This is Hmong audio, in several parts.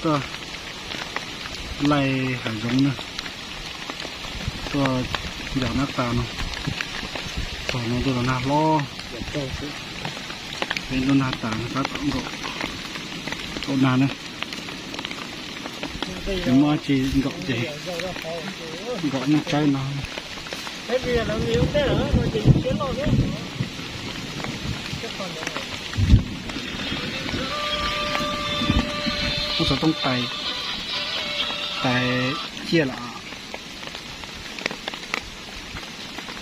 Tuaj laij hav zoov na, tuaj yos nab tas no, txog no tuaj los nag hlob, peb tuaj nag tas no tab tom nkaum, nkaum nag na. Ces muaj dab tsi nkaum ces nkaum nag tsawb no. Muab xov tooj tais, tais ciaj lawm.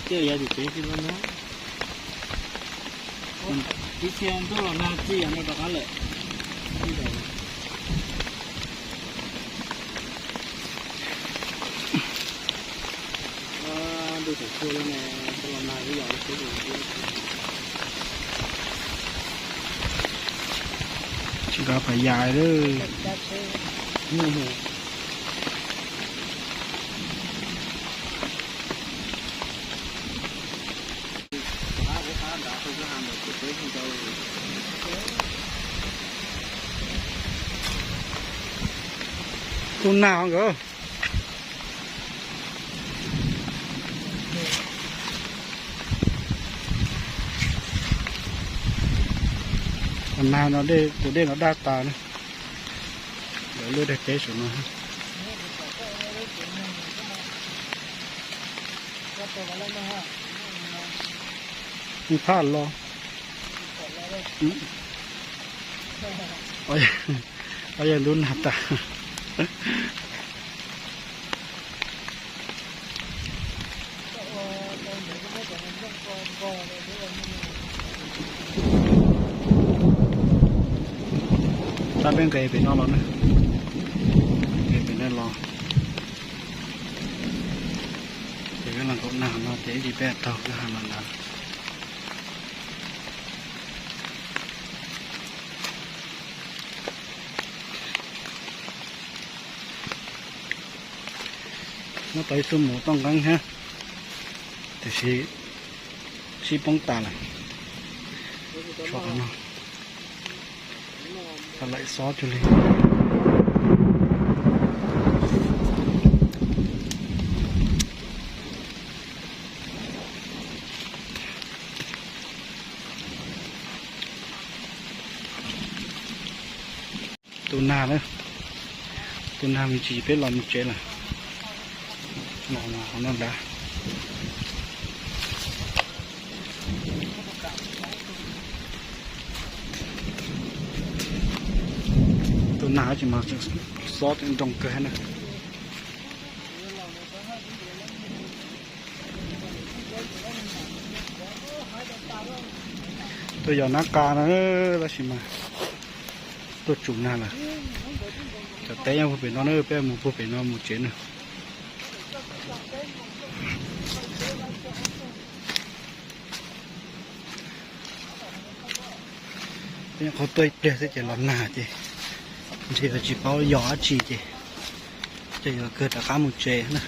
Ciaj yog tim tsev xwb no. Ib txhia ntuj los nag txij yog no rov qab lawm. Ntuj tsaus tsuag li ne, ntuj los nag ib yam li teb. Tsis nqa pham yas lawm. Kuj nag nkawd. Nag no dej, tus dej no daj tas na. Lawv lub dej teb saum no. Phaj los. Ob yog lub nag tas. Tab peb nqes pem no los na, nqes pem no los, ces peb los nkaum nag no ces ib ntsis peb taug kwj ha no ntag. Muab tau ib tug mus toj nqeeb thiab, tiam sis sib poob tas lawm. Tshuav qhov no, tau laim xob cuag li. Tu nag na, tu nag me ntsis peb los mus tsev lawm. Los hauv no ntag. Tu nag tsis mas xob tseem nroo kawg na. Tuaj yos nab qa no tab sis mas tuaj tsum nag lawm. Cov teb nyob puag pem no na, peb mus puag pem no mus tsev na. Peb nyuam qhuav tuaj ib pliag xwb ces los nag ces ntshe yuav tsis paub yos dab tsi ces, ces yuav kawg rov qab mus tsev na.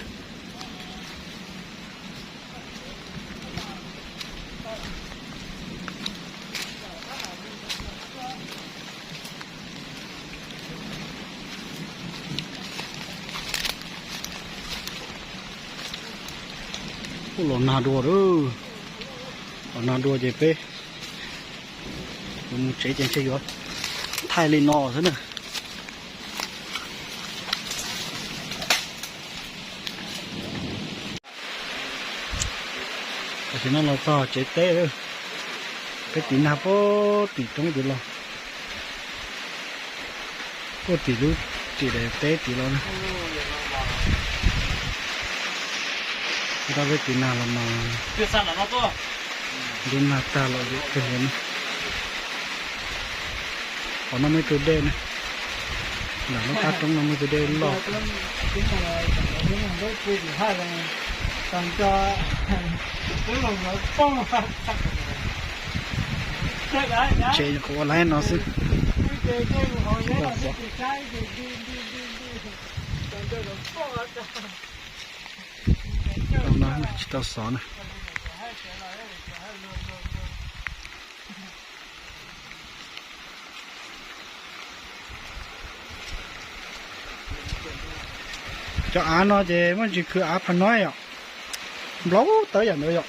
Kuj los nag dua lawm, los nag dua ces peb yuav mus tsev ces ntshe yuav thaij li no xwb na. Tam sim no los txog tsev teb lawm, peb tiv nag puag tim roob tid los, puag tim lub tsev teb tid los na. Tab peb tiv nag los mas, tiv nag tag los yuav kawg li na. Qhov no muaj ib tug dej na, nram lub qab roob no muaj ib tug dej loj. Tsev nyuam qhuav ua laib no xwb. Tsis tau xov na. Cov av no ces muaj ntsis khwv av pha no yom. Nplaum tawv yam ntawd yom.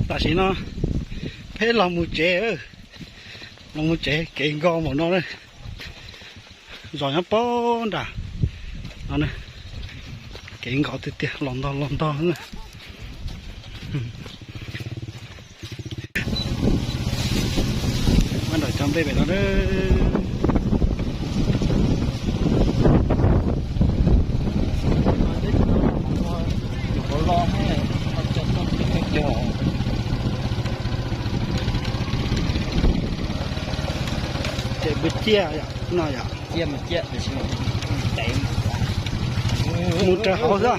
Tam sim no peb los mus tsev, los mus tsev kev nkos npaum no na. Zos nyob pab nram no, kev nkos tiag tiag, los ntog los ntog na. Muab ntawm cov nplej pem no. Ces npua ciaj no yom. Mus raws hauv xwb.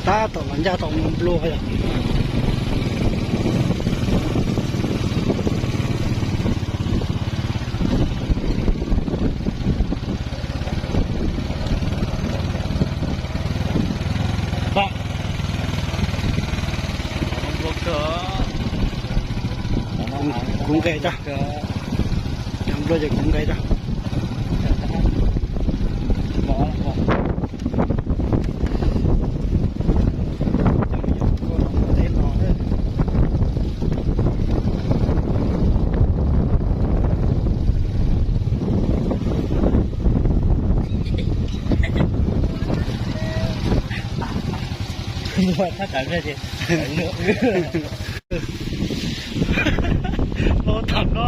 Tab tom los ncaj tom mus nplua yom. Kuv nqes tso, nplua ces kuv nqes tso. Ua tham no.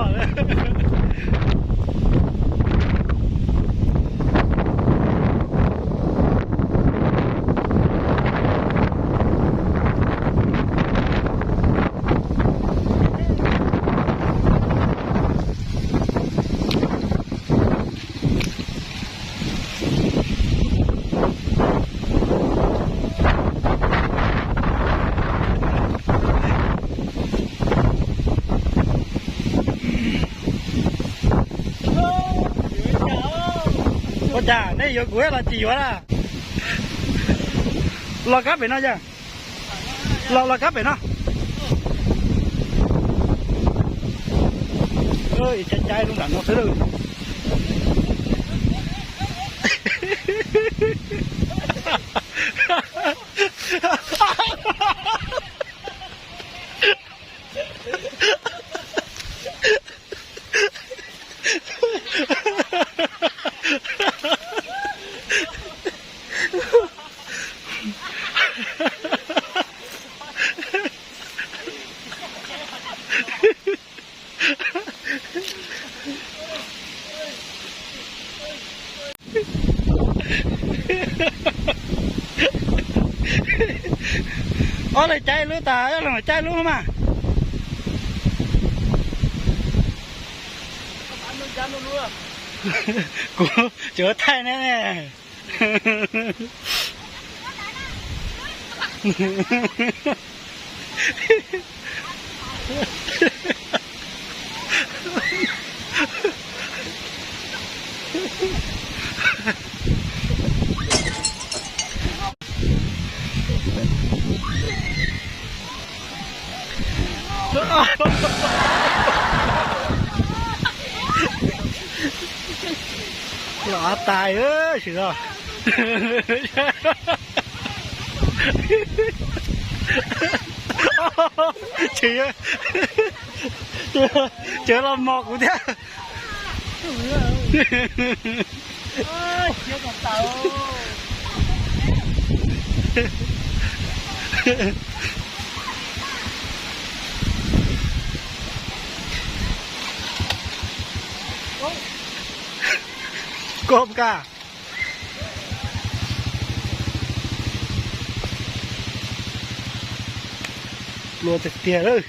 Ua cas nej yuav kuv los tsis yuav na? Los kab pem no yog. Los, los kab pem no. Caij caij lub nram no xwb lawm. Ob leeg caij lub tas, ob leeg caij lub mas. Kuv tseem thaij ne ne. Los tas sim no. Tseem los mos kuv thiab. Koj ka plua tiag tiag lawm.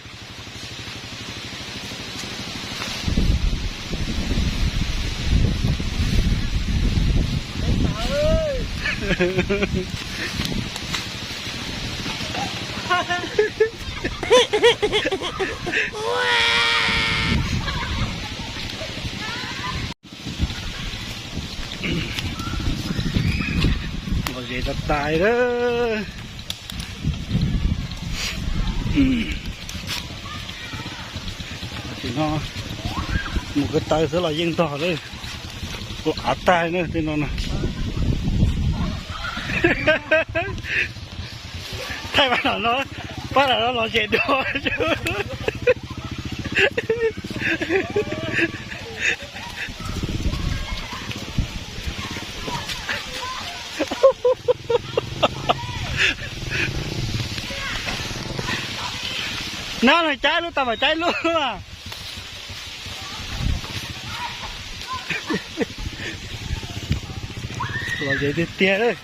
Los ze tas tas lawm. Tam sim no mus ko taw xwb los yeej ntog lawm. Kuv av tag na tej no na. Thaij pab no, pab no los ze dua. No no caib lub tau mas caib lub. Los ze tiag tiag.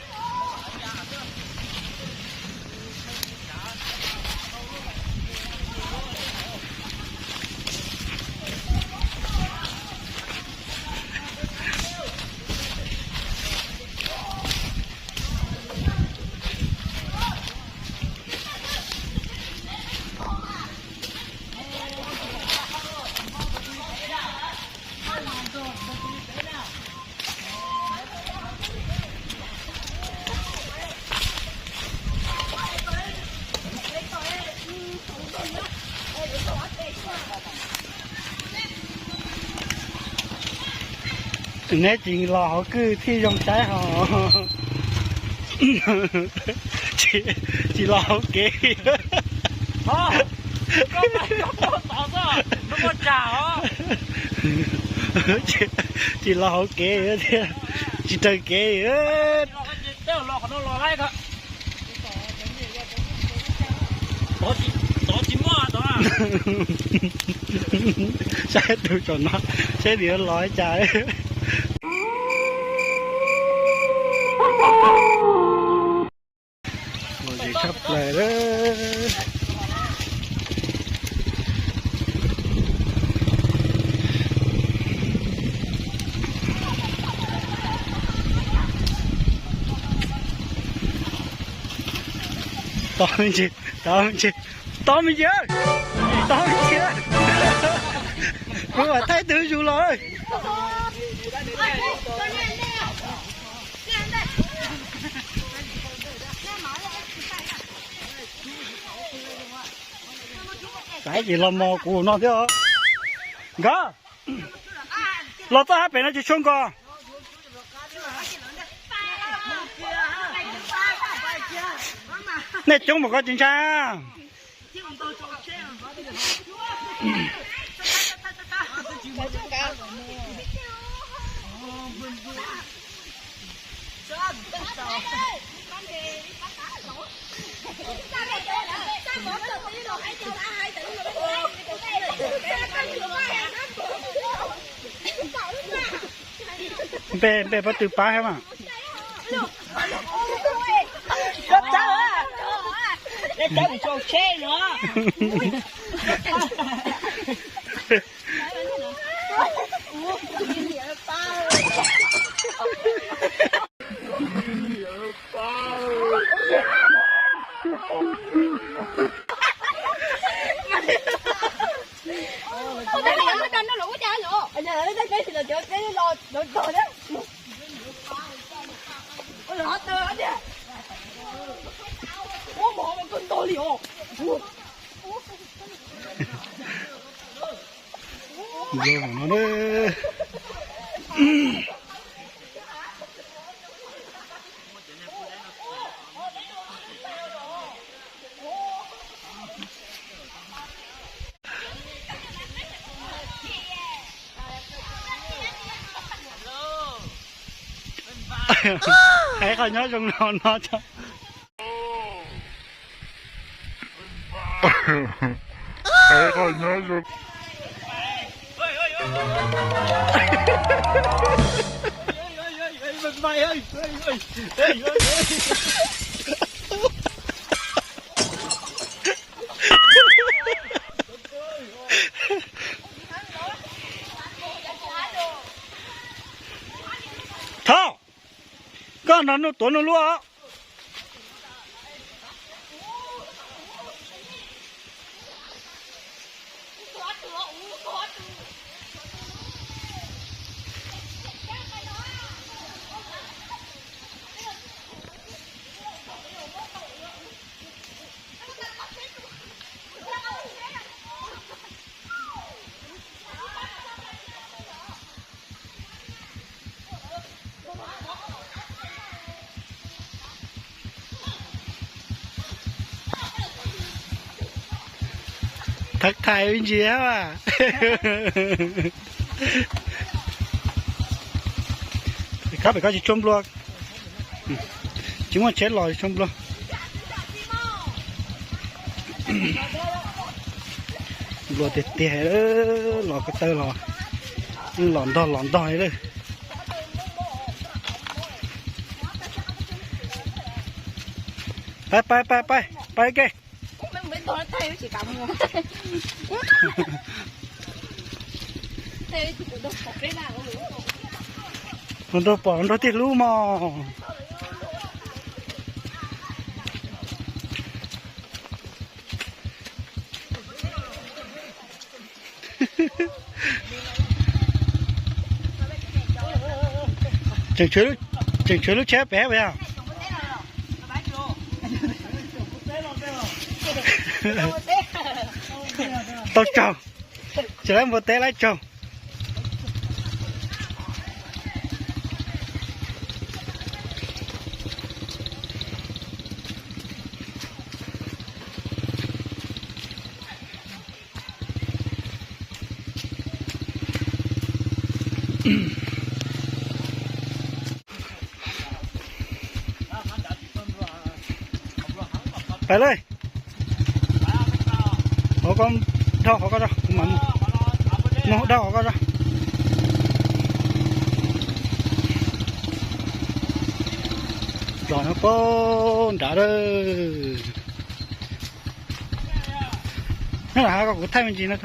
Neb tsis los hauv kwj thiaj zoo saib hos. Tsis los hauv kev. Tsis los hauv kev thiab, tsis raws kev. Saib tus saum no, saib nws los cas. Los ze tshaj plaws lawm. Tod me ntsis, tod me ntsis, tod me ntsis, tod me ntsis. Kuv mam thaij tus zus los. Saib ces los mos kuv no thiab. Nkawd los txoj hab pem no tsis tshua nkos. Nej coob mas koj tsis ntshai. Npe, npe pob tw pab thiab mas. Zoo no. Hais qhov nyob zoo no no tso. Hais qhov nyob zoo. Thov, koj nrog Nuj Tuav Nuj Luaj. Thab thais me ntsis hab. Khab pem ko tsis tshua nplua, tsis muaj tsheb los tsis tshua nplua. Nplua tiag tiag, los ko taw los, los ntog los ntog li lawm. Pab pab pab pab pab ke. Nrog pom nrog tiag hlub mog. Tseem tshuav lub tsheb pem puas yog? Tau tsaug, tsis laib npua teb laib tsaug. Peb lawm. Hauv ko, dhau qhov ko, kuv mam mus, mus dhau qhov ko. Zos no puag nrad lawm. Nyob lam hav ko kuv thaij me ntsis no.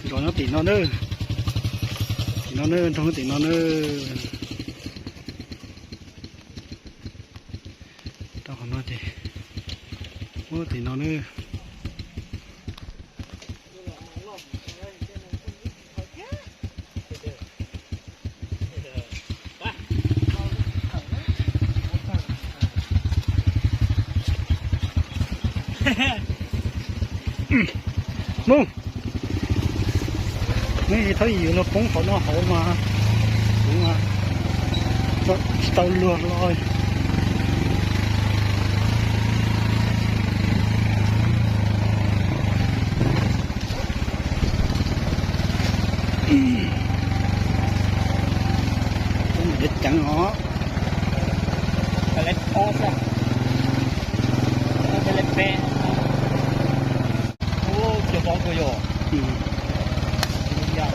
Zos nyob tim no na. Tim no na, nroog tim no na. Tau qhov no ces, ub, tim no na. Mus, neb tsis txhob yim luag poob qhov no hauv mas, kuv mas tsis tau luag los.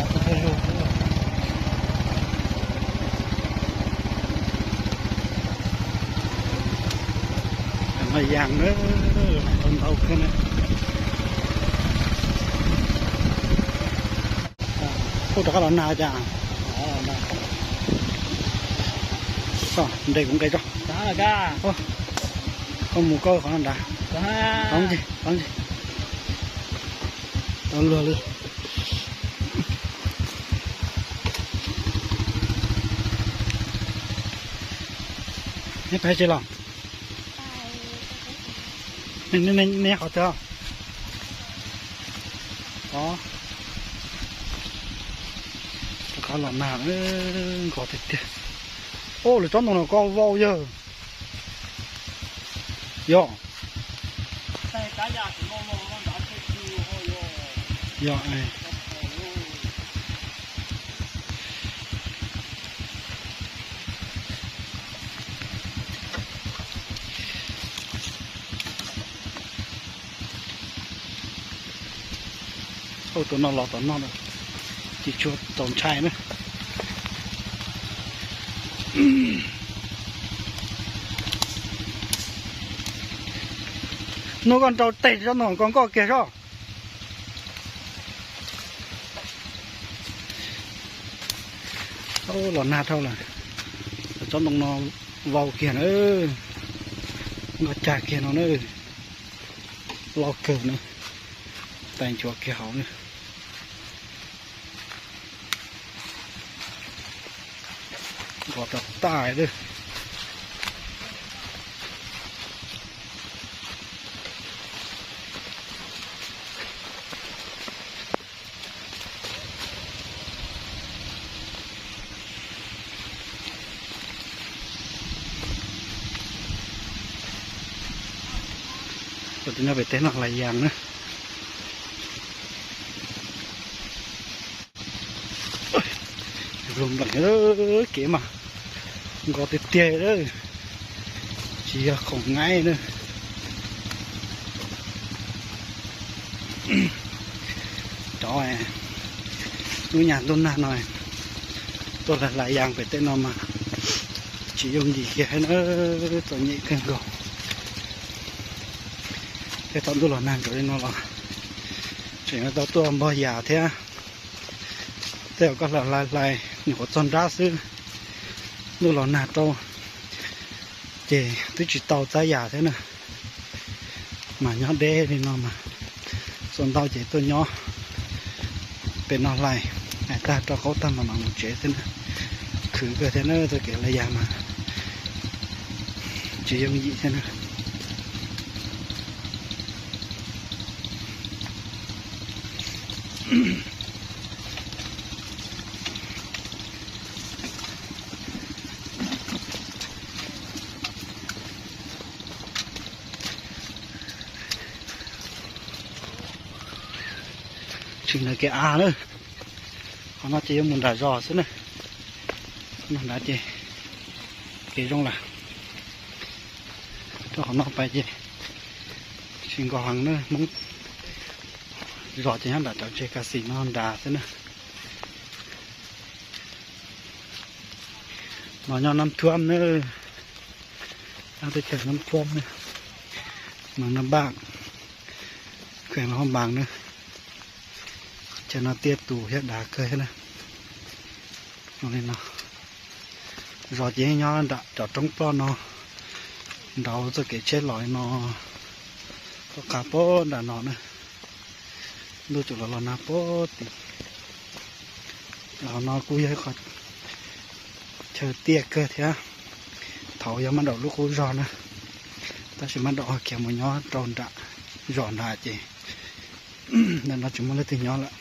Cov ceev os. Mas yas na, tau ntau kawg na. Kuj rov qab los nag cas? Nres kuv nqes tso. Koj mus koj qhov no nrad. Tau ntsis, tau ntsis. Tau luag li. Neb peb tsis los? Nej qhov twg? Rov qab los nag, nkos tiag tiag. Ub, lawv tsob ntoo no ko vau yawg. Yog. Yog. Ub, tus no los tom no na, tsis tshua txaus ntshai na. Hnub koj nrau teg tsob ntoo ko nkoj kiag sob. Los nag dhau lawm, tsob ntoo no vau kiag na, nkoj cag kiag no na, loj kawg na, tais nchuav kiag hauv na. Nkos tas tas lawm. Tus nyob pem teb no Lais Yas na. Zoo nplees kev mas nkos tiag tiag lawm, tsis yog khoom nqaij na. Cov lub nyag ntuj nag no tuaj lais lais yas pem tej no mas tsis yooj yim kiag na, txom nyem kawg nkaus. Thiab thaum ntuj los nag nkaus li no los tseem yuav tau tuaj npog yas thiab. Tej zaum koj hlais hlais hlais nyuam qhuav txog nrab xwb, ntuj los nag rau ces twb tsis tau txab yas thiab na. Mas nyob deb li no mas txuas ntau ces tuaj nyob pem no hlais, hais tag rau qaub tag mas mam mus tsev xwb na. Khwv kawg thiab na, txoj kev hlais yas mas tsis yooj yim thiab na. Tshwm ntawm kev av lawm, qhov no ces yuav mus nram zos xwb na. Nram ces kev zoo lawm, rau qhov no pais ces tsis nkos heev na, Hmoob zos ces nyob nram cov tsev kas xis no nrad xwb na. No nyob Nab Thuam na, nyob teb chaws Nab Thuam na, mas Nab Npaj, khees Los Hoj Npas na. Chaw no tiaj tus thiab dav kawg thiab na. Li no, zos ces nyob nram cov roob ploj no, nraud txoj kev tsheb los li no, tuaj qab puag nram no na. Ntuj tseem los los nag puag tim. Qhov no kuj yog ib qho chaw tiaj kawg thiab. Thaud yog maj daum lub qub zos na, tab sis maj daum ho khiav mus nyob rau nram zos nrad ces ntawm no tsis muaj leej twg nyob lawm.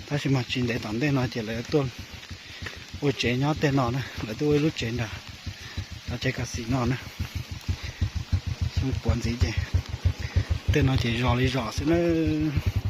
Tab sis mas tsis ntev tom ntej no ces lawv tuaj ua tsev nyob tej no na, lawv tuaj ua ib lub tsev nrad cov tsev kas xis no na. Xyoo puav ntxiv ces tej no ces zos li zos xwb nawb.